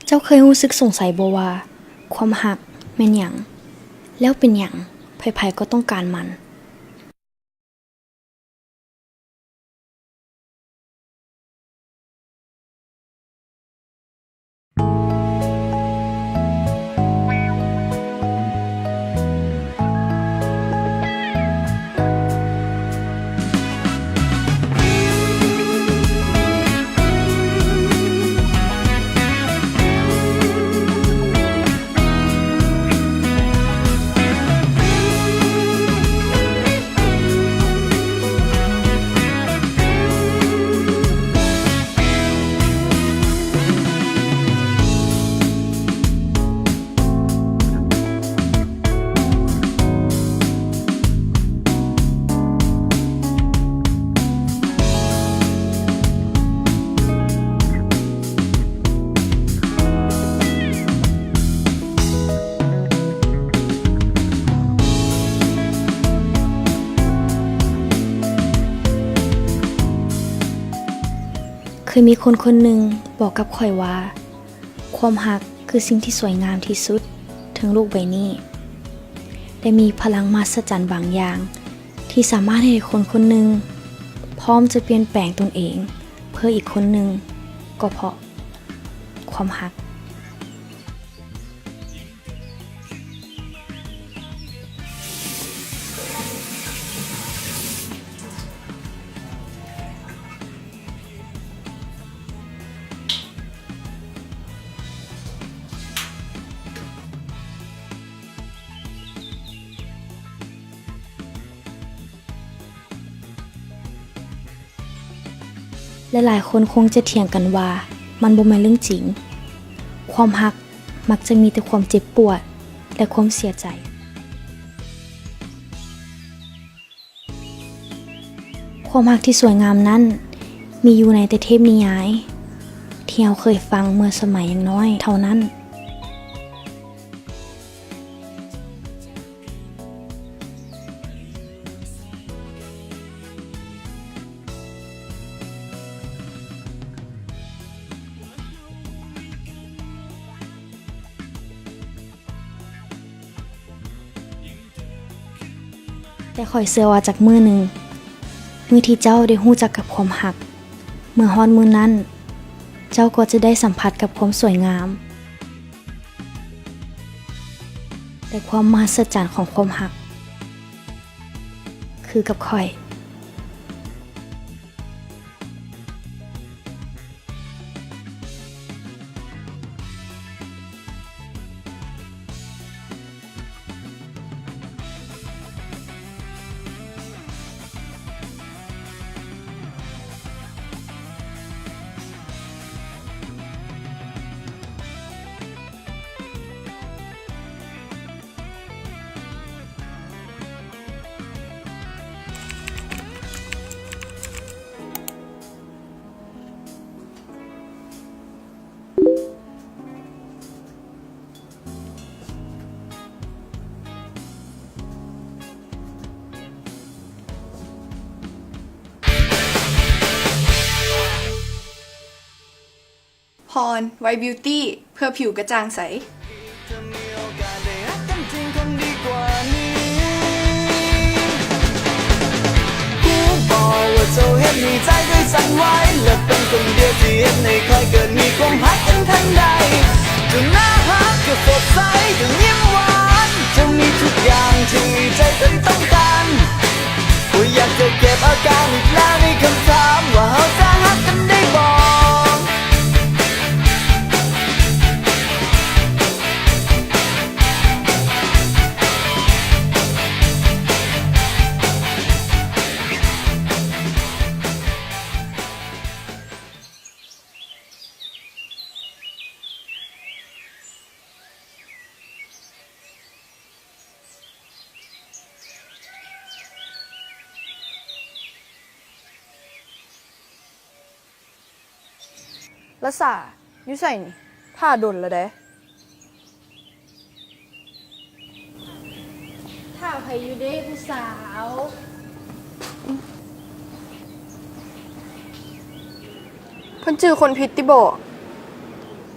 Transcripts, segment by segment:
ເຈົ້າເຄີຍຮູ້ສຶກສົງໄສບໍ່ວ່າ ຄວາມຮັກແມ່ນຫຍັງ? ແລ້ວເປັນຫຍັງໃຜໆກໍຕ້ອງການມັນ? ເຄີຍມີຄົນຄົນໜຶ່ງບອກກັບຂ້ອຍວ່າ ຄວາມຮັກຄືສິ່ງທີ່ສວຍງາມທີ່ສຸດເທິງໂລກໃບນີ້ ແລະ ມີພະລັງມະຫັດສະຈັນບາງຢ່າງ ທີ່ສາມາດເຮັດໃຫ້ຄົນຄົນໜຶ່ງພ້ອມຈະປ່ຽນແປງຕົນເອງເພື່ອອີກຄົນໜຶ່ງ ກໍເພາະຄວາມຮັກ. ຫຼາຍໆຄົນຄົງຈະຖຽງກັນວ່າມັນບໍ່ແມ່ນເລື່ອງຈິງ. ຄວາມຮັກມັກຈະມີແຕ່ຄວາມເຈັບປວດ ແລະ ຄວາມເສຍໃຈ. ຄວາມຮັກທີ່ສວຍງາມນັ້ນ ມີຢູ່ໃນແຕ່ເທບນິຍາຍ ທີ່ເຮົາເຄີຍຟັງເມື່ອສະໄໝຍັງນ້ອຍເທົ່ານັ້ນ. ແຕ່ຂ້ອຍເຊື່ອວ່າຈັກມື້ໜຶ່ງ, ມື້ທີ່ເຈົ້າໄດ້ຮູ້ຈັກກັບຄວາມຮັກ, ເມື່ອຮອດມື້ນັ້ນ, ເຈົ້າກໍຈະໄດ້ສຳຜັດກັບຄວາມສວຍງາມ ແລະ ຄວາມມະຫັດສະຈັນຂອງຄວາມຮັກ ຄືກັບຂ້ອຍ. ພອນ ໄວ ບິວຕີ ເພື່ອຜິວກະຈ່າງໃສ. ຮູ້ບໍ່ວ່າເຈົ້າເຮັດໃຫ້ໃຈຂ້ອຍສັ່ນໄຫວ ແລະ ເປັນຄົນດຽວທີ່ເຮັດໃຫ້ຂ້ອຍເກີດມີຄວາມຮັກອັນທັນໃດ. ເຈົ້າໜ້າຮັກ, ເຈົ້າສົດໃສ, ເຈົ້າຍິ້ມຫວານ, ເຈົ້າມີທຸກຢ່າງທີ່ໃຈຂ້ອຍຕ້ອງການ. ບໍ່ຢາກຈະເກັບອາການອີກແລ້ວ ມີຄຳຖາມວ່າເຮົາຈະຮັກກັນໄດ້ບໍ່? ລະສາ ຢູ່ໃສນີ້? ຖ້າດົນລະເດ້. ຖ້າໃຜຢູ່ເດ້ຜູ້ສາວ? ເພິ່ນຈື່ຄົນຜິດຕິບໍ?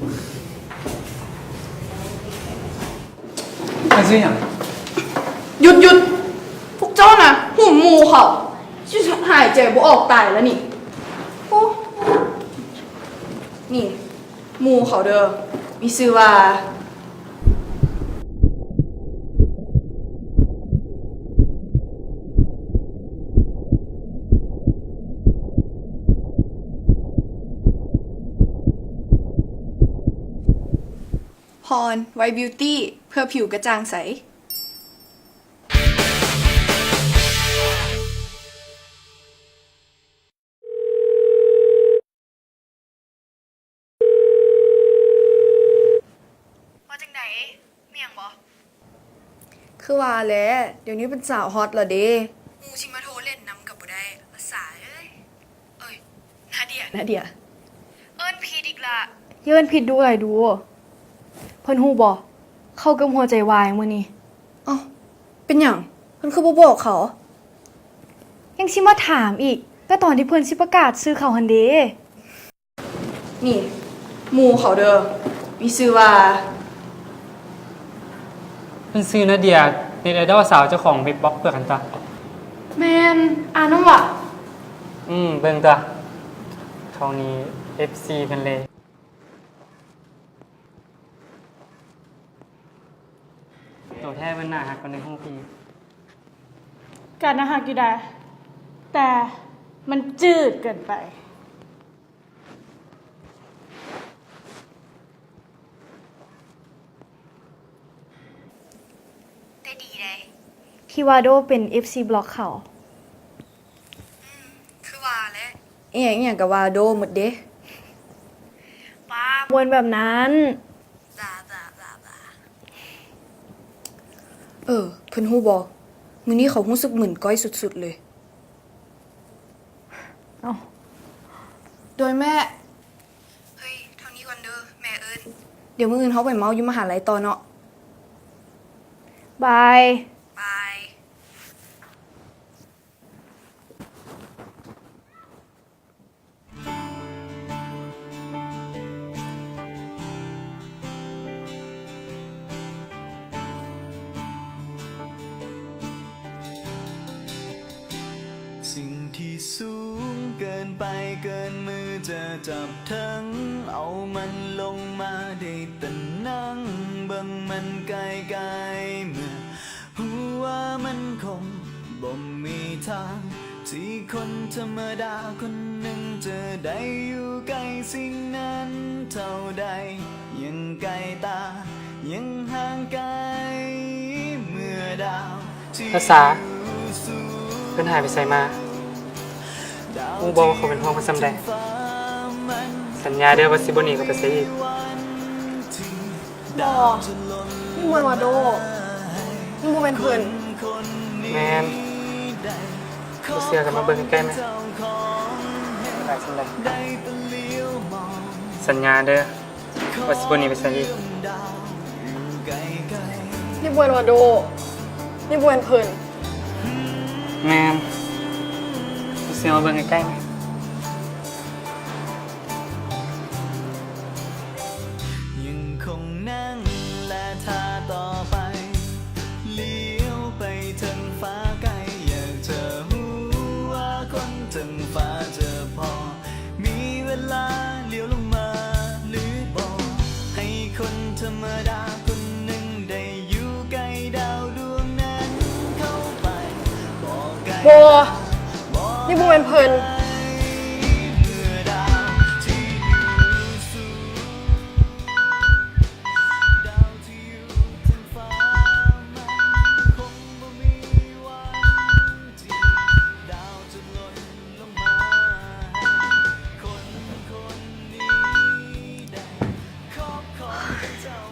ມັນຊື່ຫຍັງ? ຢຸດ, ຢຸດ! ພວກເຈົ້ານະ ຫຸ້ມໝູ່ເຂົາ, ຊິຫາຍໃຈບໍ່ອອກຕາຍລະນີ້. ໂອ້ ນີ້ ໝູ່ເຂົາເດີ ມີຊື່ວ່າ ພອນ ໄວບິວຕີ້ ເພື່ອຜິວກະຈ່າງໃສ. ວ່າຈັ່ງໃດ? ມີຫຍັງບໍ່? ຄືວ່າແຫຼະ, ດຽວນີ້ເປັນສາວຮອດແລ້ວເດ້. ໝູ່ຊິມາໂທຫຼິ້ນນຳກໍບໍ່ໄດ້, ພາສາເອີຍ. ເອີຍ, ນາເດຍ, ນາເດຍ. ເອີ້ນຜິດອີກລະ. ຢ່າເອີ້ນຜິດດຸຫຼາຍດູ. ເພິ່ນຮູ້ບໍ່? ເຂົາເກືອບຫົວໃຈວາຍມື້ນີ້. ເອົ້າ, ເປັນຫຍັງ? ເພິ່ນຄືບໍ່ບອກເຂົາ? ຍັງຊິມາຖາມອີກ, ກໍຕອນທີ່ເພິ່ນຊິປະກາດຊື່ເຂົາຫັ້ນເດ. ນີ້ ໝູ່ເຂົາເດີ ມີຊື່ວ່າ ເພິ່ນຊື່ນາເດຍ, ເນັດໄອດອລສາວເຈົ້າຂອງເວັບບລັອກເພື່ອກັນຕະ. ແມ່ນ, ອ່ານນຳວະ? ອືມ, ເບິ່ງຕະ, ເຂົານີ້ເອັຟຊີເພິ່ນເລີຍ. ໂຕແທ້ເພິ່ນໜ້າຮັກກວ່າໃນຮູບອີກ. ກະໜ້າຮັກຢູ່ໃດ໋, ແຕ່ມັນຈືດເກີນໄປ. ແຕ່ດີໃດ໋ ທີ່ວ່າໂດເປັນເອັຟຊີບລັອກເຂົາ. ອືມ, ຄືວ່າແຫຼະ. ອີ່ຫຍັງອີ່ຫຍັງກໍວ່າໂດໝົດເດ້. ປ້າ, ມ່ວນແບບນັ້ນ. ເອີ, ເພິ່ນຮູ້ບໍ່? ມື້ນີ້ເຂົາຮູ້ສຶກມຶນກ້ອຍສຸດໆເລີຍ. ເອົ້າ, ໂດຍແມ່. ເຮີ້ຍ, ເທົ່ານີ້ກ່ອນເດີ, ແມ່ເອີ້ນ. ດຽວມື້ອື່ນເຮົາໄປເມົາຢູ່ມະຫາໄລຕໍ່ເນາະ. ບາຍ. ບາຍ. ສິ່ງທີ່ສູງເກີນໄປເກີນມືຈະຈັບເຖິງ, ເອົາມັນລົງມາໄດ້ແຕ່ນັ່ງເບິ່ງມັນໄກໆເມື່ອ ຮູ້ວ່າມັນຄົງບໍ່ມີທາງທີ່ຄົນທຳມະດາຄົນໜຶ່ງຈະໄດ້ຢູ່ໃກ້ສິ່ງນັ້ນເທົ່າໃດ. ຍັງໄກຕາ, ຍັງຫ່າງໄກເມື່ອດາວທີ່ ພາສາ, ເພິ່ນຫາຍໄປໃສມາ? ຮູ້ບໍ່ວ່າເຂົາເປັນຫ່ວງເພິ່ນສ່ຳໃດ? ສັນຍາເດີວ່າຊິບໍ່ໜີເຂົາໄປໃສອີກ. ບໍ່, ນີ້ບໍ່ແມ່ນວ່າໂດ, ນີ້ບໍ່ແມ່ນເພິ່ນ. ແມ່ນ. ບໍ່ເຊື່ອກໍມາເບິ່ງໃກ້ໆແມະ. ຫຼາຍສ່ຳໃດ? ສັນຍາເດີວ່າຊິບໍ່ໜີໄປໃສອີກ. ນີ້ບໍ່ແມ່ນວ່າໂດ, ນີ້ບໍ່ແມ່ນເພິ່ນ. ແມ່ນ. ບໍ່ເຊື່ອມາເບິ່ງໃກ້ໆແມະ. ຍັງຄົງນັ່ງ ແລະ ຖ້າຕໍ່ໄປ ຫຼຽວໄປເທິງຟ້າໄກ ຢາກຈະຮູ້ວ່າຄົນເທິງຟ້າຈະພໍມີເວລາຫຼຽວລົງມາຫຼືບໍ່ ໃຫ້ຄົນທຳມະດາຄົນໜຶ່ງໄດ້ຢູ່ໃກ້ດາວດວງນັ້ນເຂົ້າໄປ. ບໍ່, ນີ້ບໍ່ແມ່ນເພິ່ນ.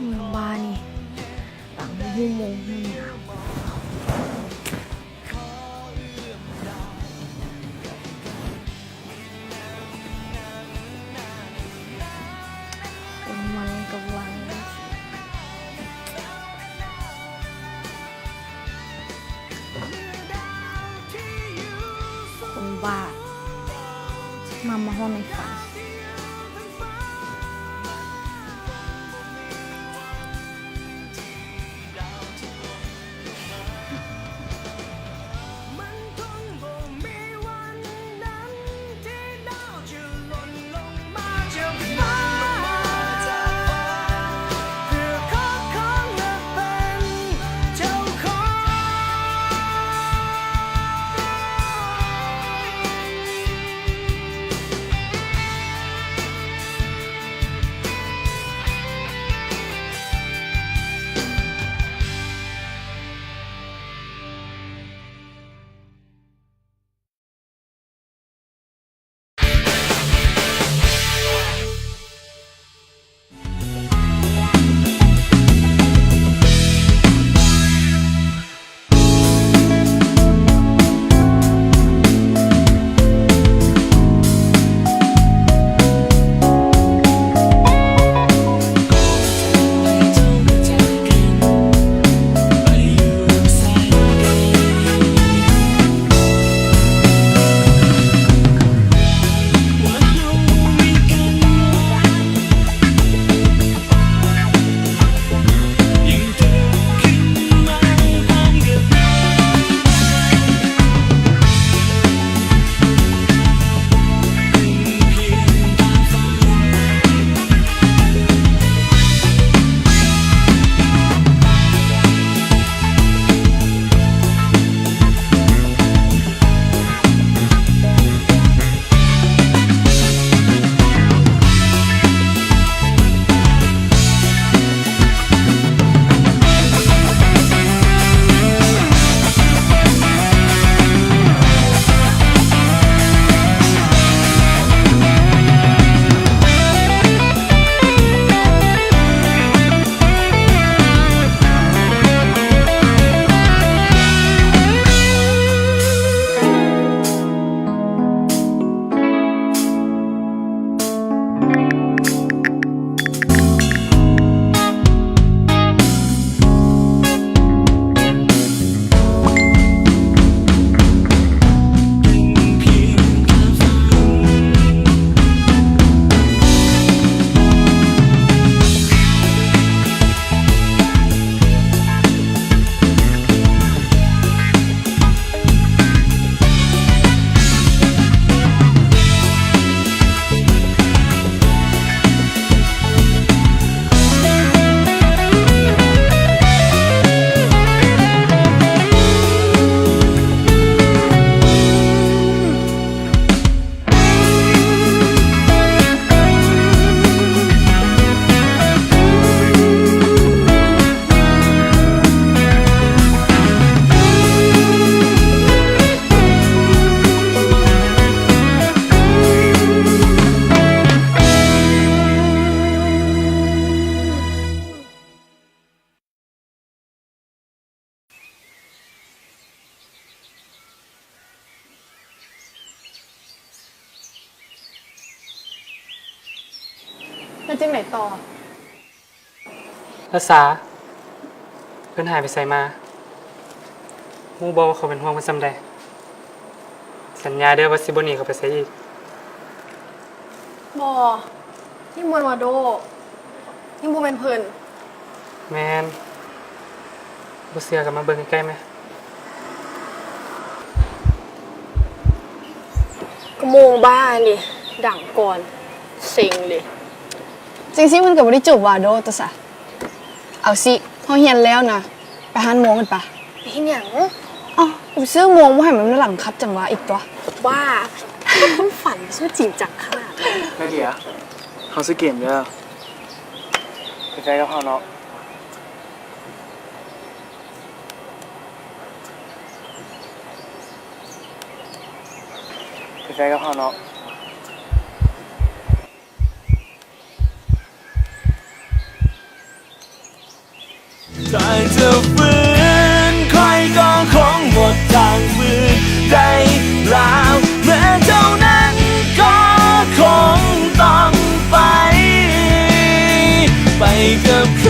ມື້ວານນີ້ ຕັ້ງຫົກໂມງ ຄົນມັນກຳລັງ ຄົນບ້າ ມາ ມາຮອດໃນຝັນ. ຈັ່ງໃດຕໍ່? ລະສາ ເພິ່ນຫາຍໄປໃສມາ? ຮູ້ບໍ່ວ່າຂ້ອຍເປັນຫ່ວງເພິ່ນສ່ຳໃດ? ສັນຍາເດີວ່າຊິບໍ່ໜີເຂົາໄປໃສອີກ. ບໍ່, ນີ້ບໍ່ແມ່ນວ່າໂດ, ນີ້ບໍ່ແມ່ນເພິ່ນ. ແມ່ນ. ບໍ່ເຊື່ອກໍມາເບິ່ງໃກ້ໆແມ. ກະໂມງບ້ານີ້ ດັງກ່ອນ ເຊັງເລີຍ. ຈັ່ງຊີ້ມັນກໍບໍ່ໄດ້ຈົບວ່າໂດຕົວະສາ. ເອົາຊິ ເຮົາຮຽນແລ້ວນະ ໄປຮ້ານໂມງກັນປະ. ໄປເຮັດຫຍັງ? ເອົ້າ ກໍໄປຊື້ໂມງມາໃຫ້ມັນ ວັນຫຼັງຂັດຈັ່ງວ່າອີກຕົວະ. ບ້າ ຄົນຝັນ ຊິມາຈິງຈັງຂະໜາດນັ້ນ. ນາເດຍ ເຮົາຊື້ເກມເດີ. ເປັນແຟນກັບເຮົາເນາະ. ເປັນແຟນກັບເຮົາເນາະ. ຖ້າຈະຟື້ນ ຂ້ອຍກໍຄົງໝົດທາງຟື້ນໄດ້ແລ້ວ ແລະ ເຈົ້ານັ້ນກໍຄົງຕ້ອງໄປ ໄປກັບໃຜ